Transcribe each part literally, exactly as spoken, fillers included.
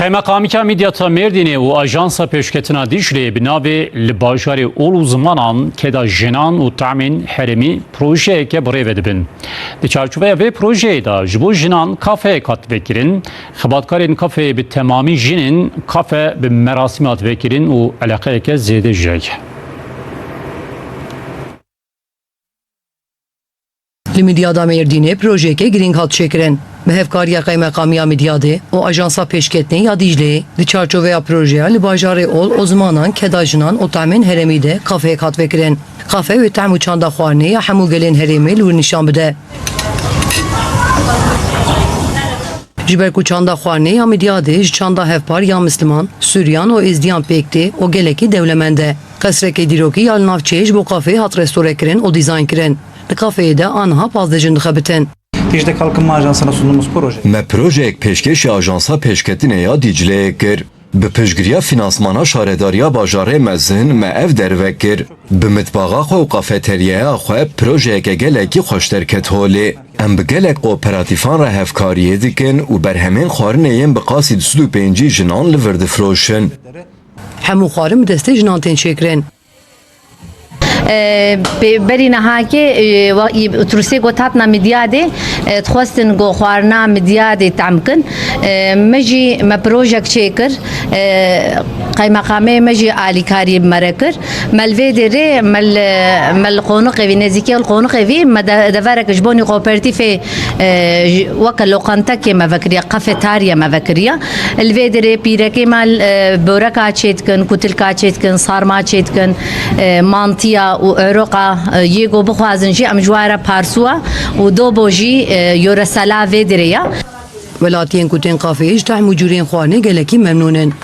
Qeymeqamiya Midyata Mêrdînê û Ajansa Pêşketina Dîcleyê bi navê Li Bajarê Ol û Zimanan Keda Jinan û Tamên Herêmî projeyeke bi rê ve dibin. Di çarçoveya vê projeyê de ji bo jinan kafeyek hat vekirin, xebatkarên kafeyê bi temamî jin in, kafe bi merasîm hat vekirin û eleqeyeke zêde jî heye. Li Midyada Mêrdînê projeyeke girîng hat çêkirin. Bi hevkariya Qeymeqamiya Midyadê û Ajansa Pêşketinê ya Dîcleyê, di çarçoveya projeya Li Bajarê Ol û Zimanan Keda Jinan û Tamên Herêmî de kafeyek hat vekirin. Kafe wê tehm û çanda xwarinê ya hemû gelên herêmê li wir nîşan bide. Ji ber ku çanda xwarinê ya Midyadê ji çanda hevpar ya Misliman, Suryan û Êzdiyan pêk tê û gelekî dewlemend e. Qesrekê dîrokî ya li navçeyê ji bo kafeyê hat restorekirin û dîzaynkirin. Di kafeyê de aniha pazdeh jin dixebitin. Dicle Kalkınma Ajansı'na sunduğumuz proje. Me projeyek pêşkêşî Ajansa Pêşketinê ya Dîcleyê kir. Bi piştgiriya fînansmana Şaredariya Bajarê Mezin me ev derve kir. Bi mitbaxa xwe û kafeteryeya xwe projeyeke gelekî xweş derket holê. Em bi gelek kooperatîfan re hevkariyê dikin û berhemên xwarinê yên bi qasî du sed û pêncî jinan li vir difroşin. Hemû xwarin bi destê jinan tên çêkirin. E, pê-, berî nehakê, e, wa-, î-, turistê got hatina Midyadê, e, dixwestin ku xwarina Midyadê tehm kin. E, me jî me projek çêkir. E, qeymeqamê me jî alîkarî me re kir. Me li vê derê me li, me li Qonuxevî, nêzîkê li Qonuxevî me de-, deverek ji bo nî kooperatîfê, e, ji, weke loqantekê me vekiriye, kafeterya me vekiriye. Li vê derê pîrekê me, e, boreka çêdikin, kutilka çêdikin, sarma çêdikin, e, mantiya û êroqa, e, yê ku bixwazin jî em ji we re parsuwa û dobo jî, e, yoresela vê derê ye. Welatiyên ku tên kafeyê ji tehm û cûrên xwarinê gelekî memnûn in.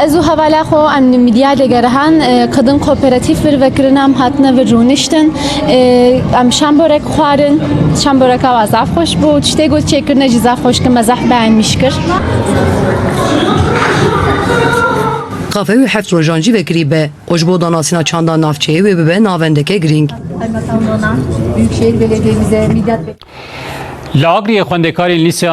Ez û hevala xwe em li Midyadê gerihan, e, qedin kooperatîf vir vekirin, em hatine vir rûniştin. E, em şamborek xwarin, şamboreka wa zaf xweş bû. Tiştê got çêkirine jî zaf xweş kir, me zaf beğenmiş kir. Kafe wê heft rojan jî vekirî be û ji bo danasîna çanda navçeyê wê bibe navendeke girîng. Kaymakam Donan, Büyükşehir Belediye'mize, Midyat Bey. Li Agiriyê xwendekarên Lîseya